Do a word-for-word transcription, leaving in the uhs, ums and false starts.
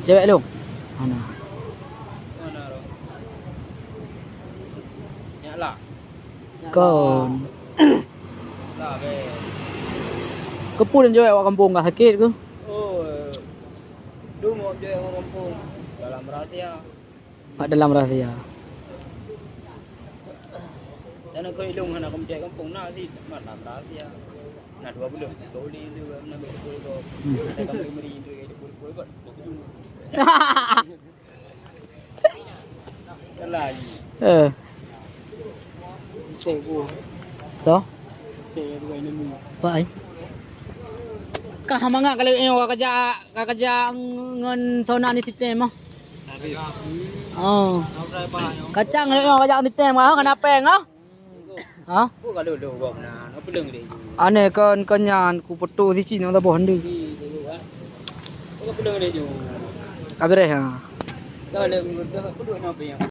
Cewek lôn. Hana. Mana tu? Nyak lah. Kon. Lah, be. Keupeue lôn jaweueb awak gampông ka sakét keuh? Oh, eh, dum awak jaweueb awak gampông dalam rahsia. Bak dalam rahsia. Dan aku ilung hana aku mencari gampông na sih, mat dalam rahsia. Na dua bulan, dua bulan itu kan, na betul tu. Hmm. Ada kami meri itu, itu pun, pun, pun. Lagi. Eh. Cek bu. So? Cek bu ini. Pak ai. Kah mangat kalau nyoe ka kerja, ka kerja ngon sona ni sistem ah. Oh. Kacang nyoe ka kerja sistem ah, kenapa ngah? Ha? Aneh kon, kon nyan ku foto sisi nyoe taboh ndeue. Ka beureh ha.